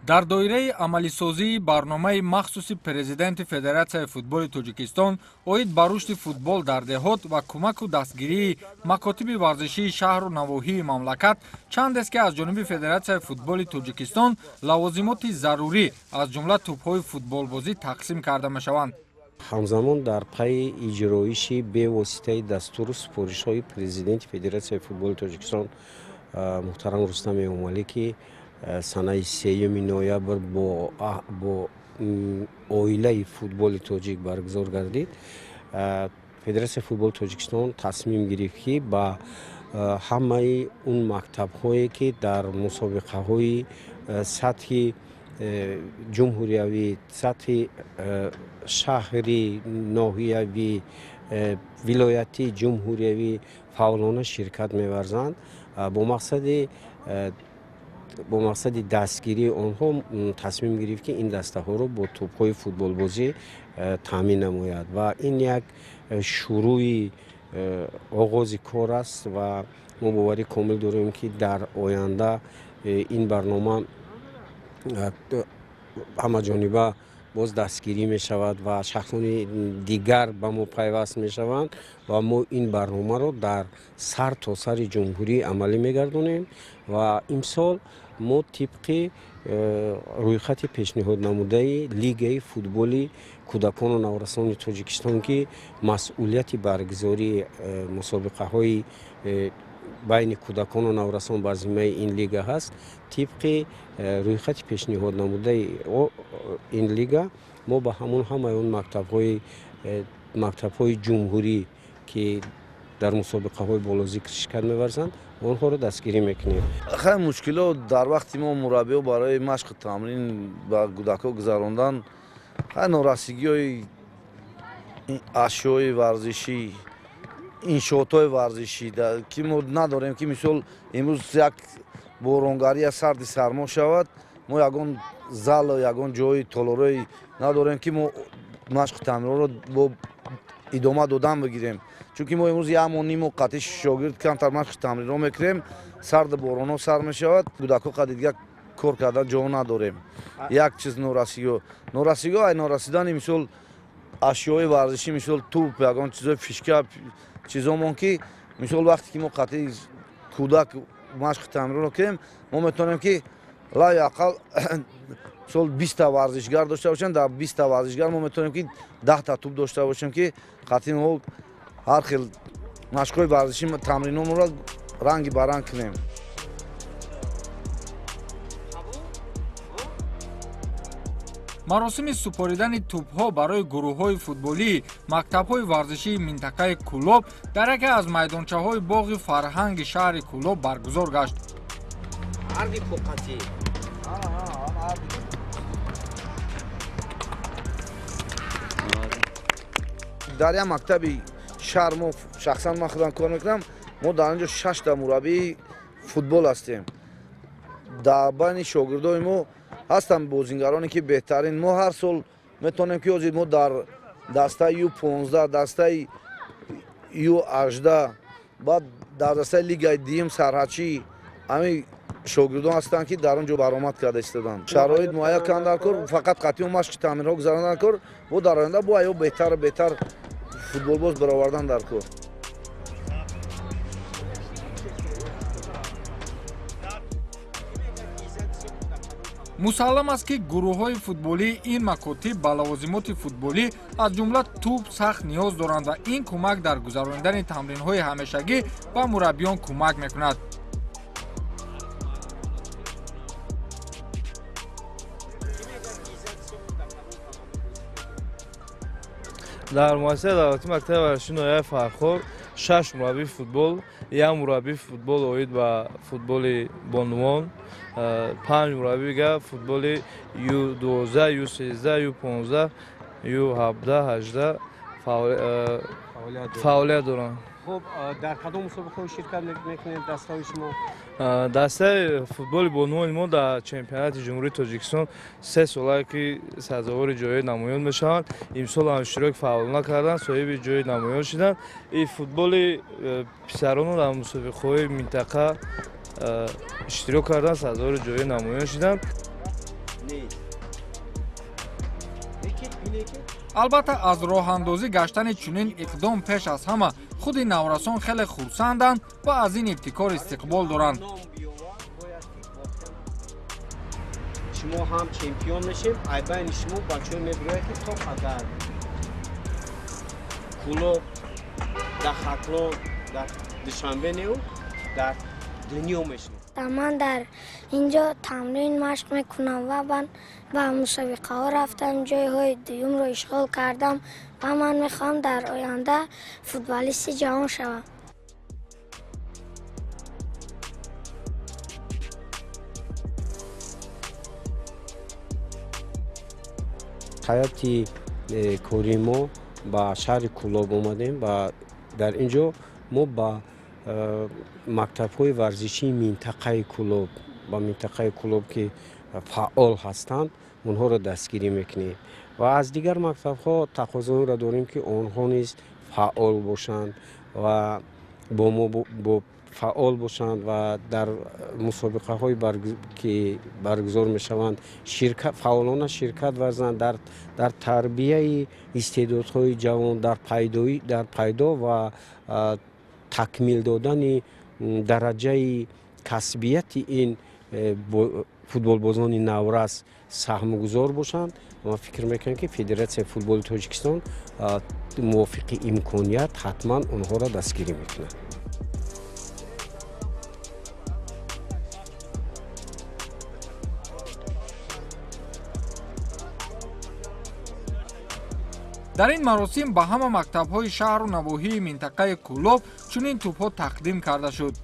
Дар доираи амалисозии барномаи махсуси президенти Федератсияи футболи Тоҷикистон оид ба рушди футбол дар деҳот ва кӯмаку дастгирии макотиби варзишии шаҳру навоҳии мамлакат, чандест ки аз ҷониби Федератсияи футболи Тоҷикистон лавозимоти зарурӣ, аз ҷумла тӯбҳои футболбозӣ тақсим карда мешаванд. Ҳамзамон дар пайи иҷроиши бевоситаи дастуру супоришҳои президенти Федератсияи футболи Тоҷикистон муҳтарам Рустам Эмомалӣ, ки санаи 3 ноябр бо оилаи футболи тоҷик баргузор гардид, Федератсияи футболи Тоҷикистон тасмим гирифт, ки ба ҳамаи он мактабҳое, ки дар мусобиқаҳои сатҳи ҷумҳуриявӣ, сатҳи шаҳрӣ, ноҳиявӣ, вилоятӣ, ҷумҳуриявӣ фаъолона ширкат меварзанд, бо мақсади дастгирии онҳо тасмим гирифт, ки ин дастаҳоро бо тӯбҳои футболбозӣ таъмин намояд. Ва ин як шурӯи оғози кор аст ва мо боварӣ комил дорем, ки дар оянда ин барнома ҳамаҷониба боз дастгирӣ мешавад ва шахсони дигар ба мо пайваст мешаванд ва мо ин барномаро дар сар то сари ҷумҳурӣ амалӣ мегардонем. Ва имсол мо тибқи рӯйхати пешниҳоднамудаи Лигаи футболи кӯдакону наврасони Тоҷикистон, ки масъулияти баргузории мусобиқаҳои байни кӯдакону наврасон бар зиммаи ин лига ҳаст, тибқи рӯйхати пешниҳоднамудаи ин лига мо ба ҳамон ҳамаи он мактабҳои ҷумҳурӣ, ки дар мусобиқаҳои болозикр ширкат меварзанд, онҳоро дастгирӣ мекунем. Хеле мушкилот дар вақти мо мураббиҳо барои машқу тамрин ба кӯдакҳо гузарондан, хеле норасигиҳои ашёи варзишӣ, иншоотҳои варзишӣ, ки мо надорем, ки мисол имрӯз як боронгария сарди сармо шавад, мо ягон зал, ягон ҷои толорҳои надорем, ки мо машқу тамринҳоро бо идома додан бигирем. Чунки мо имрӯз як моҳ ниму қатъи шогирд камтар машқу тамринҳо мекунем, сарди боронҳо сар мешавад, кӯдакҳо қадри дигар кор кардан ҷо надорем. Як чиз норасигиҳо. Норасигиҳо ай норасидани мисол ашёи варзишӣ, мисол тӯб, ягон чизои фишка, чизомон, ки мисол вақте ки мо қатъи кӯдак машқи тамринро кунем, мо метавонем, ки лаи ақал мисол 20-та варзишгар дошта бошем, дар 20-та варзишгар мо метавонем, ки 10-та тӯб дошта бошем, ки қатъи мо ҳар хел машқҳои варзишӣ тамринҳоро ранги баранг кунем. Маросими супоридани тӯбҳо барои гурӯҳҳои футболии мактабҳои варзишии минтақаи Кӯлоб дар яке аз майдончаҳои боғи фарҳанги шаҳри Кӯлоб баргузор гашт. Дар як мактаби шаҳр мо шахсан ман худам кор мекунам, мо дар он ҷо 6-та мураббии футбол ҳастем. Дар байни шогирдои мо ҳастанд бозингароне, ки беҳтарин. Мо ҳар сол метавонем, ки ҳозир мо дар дастаи Ю-15, дастаи Ю-18, баъд дар дастаи лигаи дуюм сарҳадчӣ ҳамин шогирдон ҳастанд, ки дар он ҷо баромад карда истоданд. Шароит муҳайё кардан дар кор, фақат қатъи машқи тамринҳо гузарондан дар кор, бо дар оянда бо аё беҳтару беҳтар футболбоз баровардан дар кор. Мусаллам аст, ки гурӯҳҳои футболии ин макотиб ба лавозимоти футболӣ, аз ҷумла тӯб, сахт ниёз доранд ва ин кӯмак дар гузаронидани тамринҳои ҳамешагӣ ба мураббиён кӯмак мекунад. Дар муассисаи давлатии мактаби варзишии ноҳияи Фархор 6 мураббии футбол, як мураббии футбол оид ба футболи бонувон, 5 мураббига футболи Ю-12, Ю-13, Ю-15, Ю-17, 18 фаъолият доранд. Хуб, дар кадом мусобиқаҳо ширкат мекунед дастаҳои шумо? Дастаи футболи бонувони мо дар чемпионати Ҷумҳурии Тоҷикистон 3 солае, ки сазовори ҷои намоён мешаванд. Имсол ҳам иштироки фаъолона карданд, соҳиби ҷои намоён шуданд. И футболи писароно дар мусобиқаҳои минтақа иштирок карданд, сазовори ҷои намоён шуданд. Албатта, аз роҳандозӣ гаштани чунин иқдом пеш аз ҳама худи наврасон хеле хурсанданд ва аз ин ибтикор истиқбол доранд. Шумо ҳам чемпион мешем, ай байни шумо бачаҳо мебирояд, ки то қадар Кӯлоб, дар Хатлон, дар Душанбе неу дар дунё мешинем. Ман дар инҷо тамрин машқ мекунам ва ман ба мусобиқаҳо рафтам, ҷойҳои дуюмро ишғол кардам ва ман мехоҳам дар оянда футболисти ҷаҳон шавам. Ҳайати кори мо ба шаҳри Кӯлоб омадем ва дар ин ҷо мо ба мактабҳои варзишии минтақаи Кӯлоб, ба минтақаи Кӯлоб, ки фаъол ҳастанд, онҳоро дастгирӣ мекунем ва аз дигар мактабҳо тақозоро дорем, ки онҳо низ фаъол бошанд ва бо мо бо фаъол бошанд ва дар мусобиқаҳои ки баргузор мешаванд фаъолона ширкат варзанд, дар тарбияи истеъдодҳои ҷавон, дар пайдо ва такмил додани дараҷаи касбияти ин футболбозони наврас саҳмгузор бошанд. Ман фикр мекунам, ки Федератсияи футболи Тоҷикистон мувофиқи имконият ҳатман онҳоро дастгирӣ мекунад. Дар ин маросим ба ҳама мактабҳои шаҳру навоҳии минтақаи Кӯлоб чунин тӯбҳо тақдим карда шуд.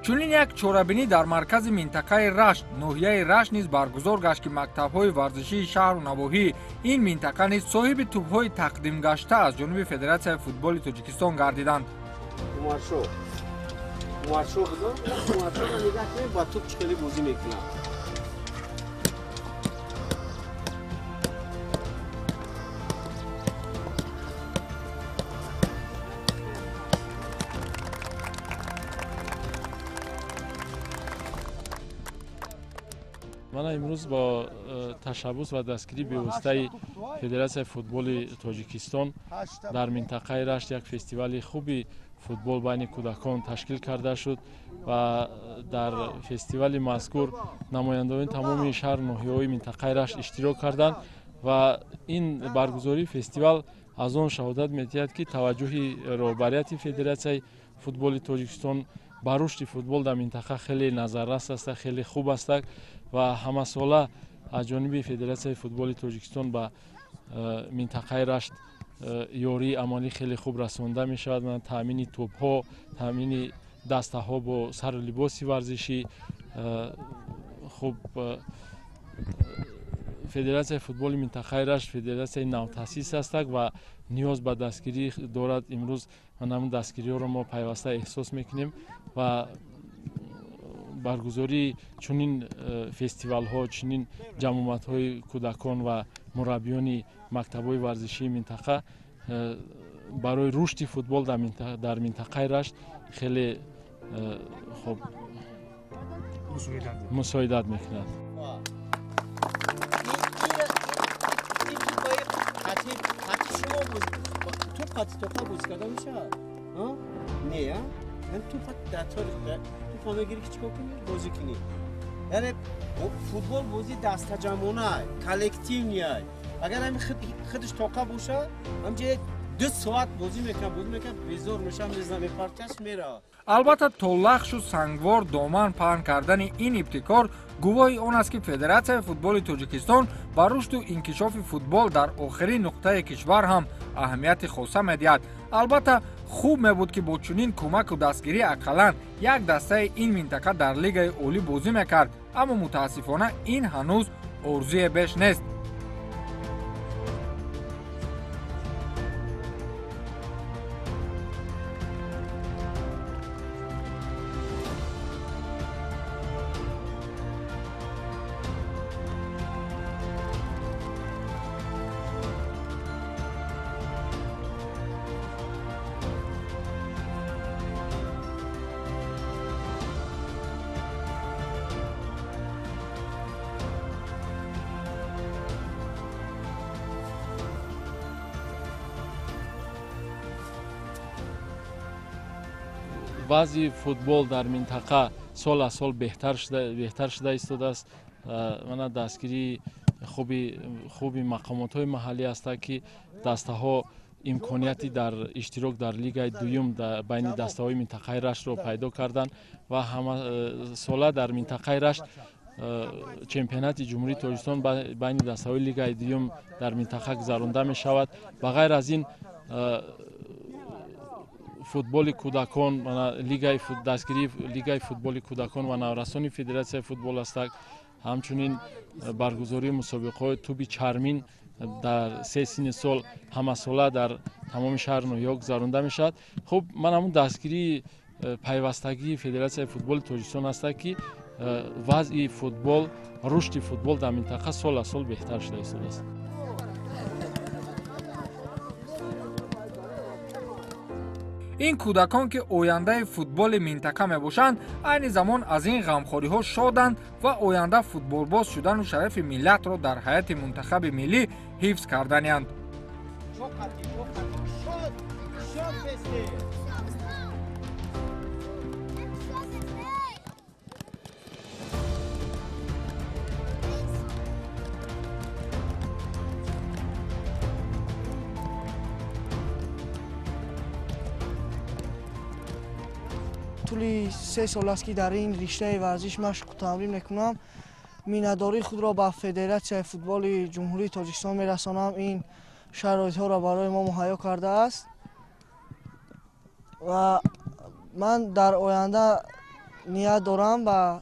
Чунин як чорабинӣ дар маркази минтақаи Рашт, ноҳияи Рашт низ баргузор гашт, ки мактабҳои варзишии шаҳру навоҳии ин минтақа низ соҳиби тӯбҳои тақдимгашта аз ҷониби Федератсияи футболи Тоҷикистон гардиданд. Умаршо Умаршоро нигоҳ кунед, ба тӯб чӣ хеле бозӣ мекунад. Мана имрӯз бо ташаббус ва дастгирии бевоситаи Федератсияи футболи Тоҷикистон дар минтақаи Рашт як фестивали хуби футбол байни кӯдакон ташкил карда шуд ва дар фестивали мазкур намояндагони тамоми шаҳру ноҳияҳои минтақаи Рашт иштирок карданд ва ин баргузории фестивал аз он шаҳодат медиҳад, ки таваҷҷӯҳи роҳбарияти Федератсияи футболи Тоҷикистон ба рушди футбол дар минтақа хеле назаррас аст, хеле хуб аст ва ҳамасола аз ҷониби Федератсияи футболи Тоҷикистон ба минтақаи Рашт ёрии амалӣ хеле хуб расонда мешавад. Таъмини тӯбҳо, таъмини дастаҳо бо сару либоси варзишӣ, хуб Федератсияи футболи минтақаи Рашт федератсияи навтаъсис ҳастак ва ниёз ба дастгирӣ дорад. Имрӯз ҳамин дастгириҳоро мо пайваста эҳсос мекунем ва баргузории чунин фестивалҳо, чунин ҷамъомадҳои кӯдакон ва мураббиёни мактабҳои варзишии минтақа барои рушди футбол дар минтақаи Рашт хеле хуб мусоидат мекунад. Футбол бозӣ дастаҷамъона, коллективния. Агар ҳамин худаш тоқа боша, ҳамҷа 2 соат бозӣ мекунад, безор мешавад, мезанад, мепартияш меравад. Албатта, то лахшу сангвор доман паҳн кардани ин ибтикор гувоҳи он аст, ки Федератсияи футболи Тоҷикистон ба рушду инкишофи футбол дар охирин нуқтаи кишвар ҳам аҳамияти хоса медиҳад. Албатта, хуб мебуд, ки бо чунин кӯмаку дастгирӣ ақаллан як дастаи ин минтақа дар лигаи олӣ бозӣ мекард, аммо мутаассифона ин ҳанӯз орзуе беш нест. Вазъи футбол дар минтақа сол аз сол беҳтар шуда истодааст. Мана дастгирии хуби мақомотҳои маҳаллӣ ҳастанд, ки дастаҳо имконияти дар иштирок дар лигаи дуюм байни дастаҳои минтақаи Раштро пайдо карданд ва ҳамасола дар минтақаи Рашт чемпионати Ҷумҳурии Тоҷикистон байни дастаҳои лигаи дуюм дар минтақа гузаронда мешавад. Ба ғайр аз ин футболи кӯдакон, дастгирии лигаи футболи кӯдакон ва наврасони Федератсияи футбол ҳастак. Ҳамчунин баргузории мусобиқаҳои тӯби чармин дар 3 синни сол ҳамасола дар тамоми шаҳру ноҳияҳо гузаронда мешавад. Хуб, ман ҳамун дастгирии пайвастагии Федератсияи футболи Тоҷикистон ҳастак, ки вазъи футбол, рушди футбол дар минтақа сол аз сол беҳтар шуда истодааст. Ин кӯдакон, ки ояндаи футболи минтақа мебошанд, айни замон аз ин ғамхориҳо шоданд ва оянда футболбоз шудану шарафи миллатро дар ҳайати мунтахаби миллӣ ҳифз карданианд. Тӯли 3 сол аст, ки дар ин риштаи варзиш машқу тамрин мекунам. Миннатдории худро ба Федератсияи футболи Ҷумҳурии Тоҷикистон мерасонам. Ин шароитҳоро барои мо муҳайё кардааст ва ман дар оянда ният дорам ба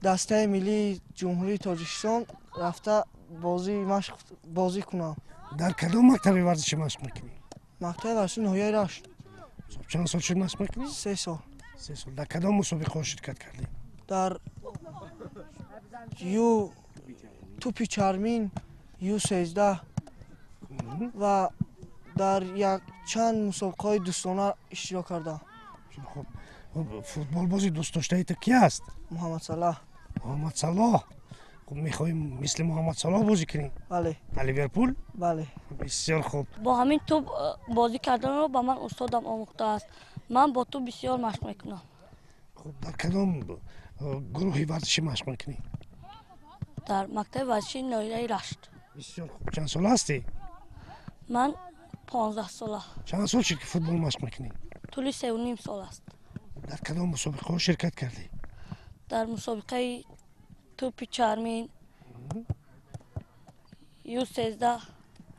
дастаи миллии Ҷумҳурии Тоҷикистон рафта бозӣ кунам. Дар кадом мактаби варзишӣ машқ мекунӣ? Мактаби варзиши ноҳияи Рашт. Чанд сол шуд машқ мекунӣ? 3 сол. 3 сол. Дар кадом мусобиқаҳо ширкат кардӣ? Дар ю тӯпи чармин Ю-13 ва дар якчанд мусобиқаҳои дӯстона иштирок кардам. Хуб, футболбози дӯстдоштаи ту ки аст? Муҳаммад Салоҳ. Муҳаммад Салоҳ. Хуб, мехоҳӣ мисли Муҳаммад Салоҳ бозӣ кунӣ? Бале. Дар Ливерпул? Бале. Бисёр хуб. Бо ҳамин тӯб бозӣ карданро ба ман устодам омӯхтааст. Ман бо тӯб бисёр машқ мекунам. Хуб, дар кадом гурӯҳи варзишӣ машқ мекунӣ? Дар мактаби варзишии ноҳияи Рашт. Бисёр хуб. Чанд сола ҳастӣ? Ман 15 сола. Чанд сол шуд, ки футбол машқ мекунӣ? Тӯли 3,5 сол аст. Дар кадом мусобиқаҳо ширкат кардӣ? Дар мусобиқаи тӯпи чармин Ю-13.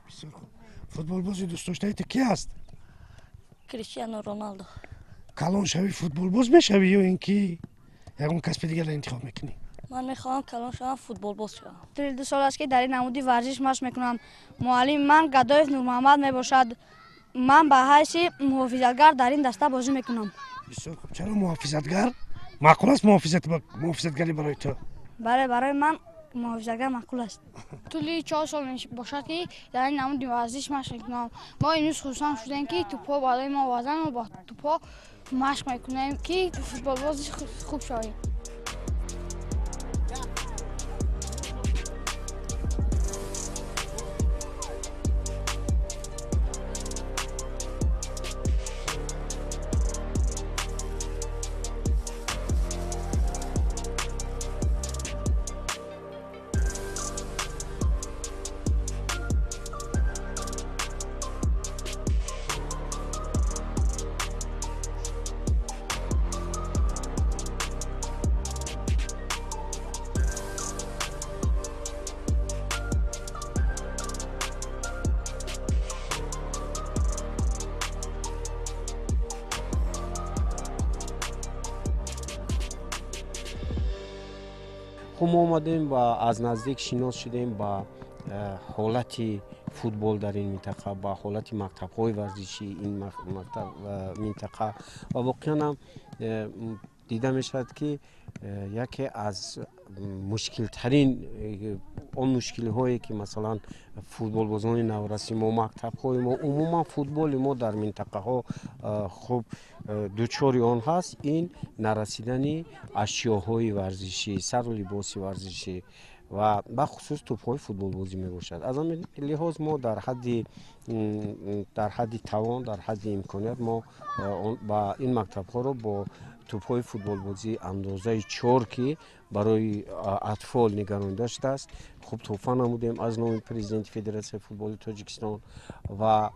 Бисёр хуб. Футболбози дӯстдоштаи ту ки аст? Криштиану Роналдо. Калон шавӣ футболбоз мешавӣ ё ин ки ягон касби дигарро интихоб мекунӣ? Ман мехоҳам калон шавам, футболбоз шавам. Тӯли 2 сол аст, ки дар ин намуди варзиш машқ мекунам. Муаллими ман Гадоев Нурмуҳаммад мебошад. Ман ба ҳайси муҳофизатгар дар ин даста бозӣ мекунам. Бисёр хуб. Чаро муҳофизатгар? Маъқул аст муҳофизатгарӣ барои ту? Бале, барои ман муҳофизатгар маъқул аст. Тӯли 4 сол бошад, ки дар ин намуди варзиш машқ мекунам. Мо имрӯз хурсанд шудем, ки тӯпҳо барои мо оварданд ва бо тӯпҳо машқ мекунем, ки футболбози хуб шавем. Хуб, мо омадем ва аз наздик шинос шудем ба ҳолати футбол дар ин минтақа, ба ҳолати мактабҳои варзишии ин минтақа ва воқеан ҳам дида мешавад, ки яке аз мушкилтарин он мушкилиҳое, ки масалан футболбозони навраси мо, мактабҳои мо, умуман футболи мо дар минтақаҳо хуб дучори он ҳаст, ин нарасидани ашёҳои варзишӣ, сару либоси варзишӣ ва бахусус тӯбҳои футболбозӣ мебошад. Аз он лиҳоз мо дар ҳадди тавон, дар ҳадди имконият мо ба ин мактабҳоро бо тӯбҳои футболбозӣ андозаи 4, ки барои атфол нигаронида шудааст, хуб тӯҳфа намудем аз номи президенти Федератсияи футболи Тоҷикистон ва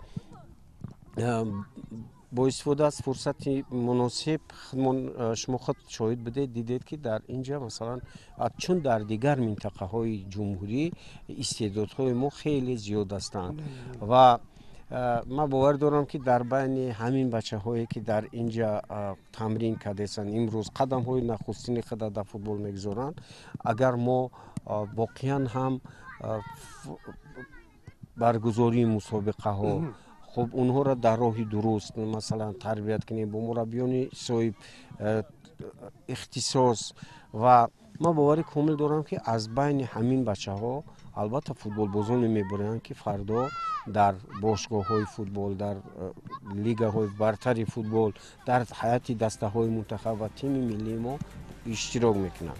бо истифода аз фурсати муносиб шумо худ шоҳид будед, дидед, ки дар инҷа масалан чун дар дигар минтақаҳои ҷумҳурӣ истеъдодҳои мо хеле зиёд ҳастанд ва ман бовар дорам, ки дар байни ҳамин бачаҳое, ки дар инҷа тамрин кардесанд, имрӯз қадамҳои нахустини худа дар футбол мегузоранд, агар мо воқеан ҳам баргузории мусобиқаҳо хуб онҳоро дар роҳи дуруст масалан тарбият кунем бо мураббиёни соҳиб ихтисос ва ман бовари комил дорам, ки аз байни ҳамин бачаҳо албатта футболбозоне мебуранд, ки фардо дар бошгоҳҳои футбол, дар лигаҳои бартари футбол, дар ҳайати дастаҳои мунтахаб ва тими миллии мо иштирок мекунанд.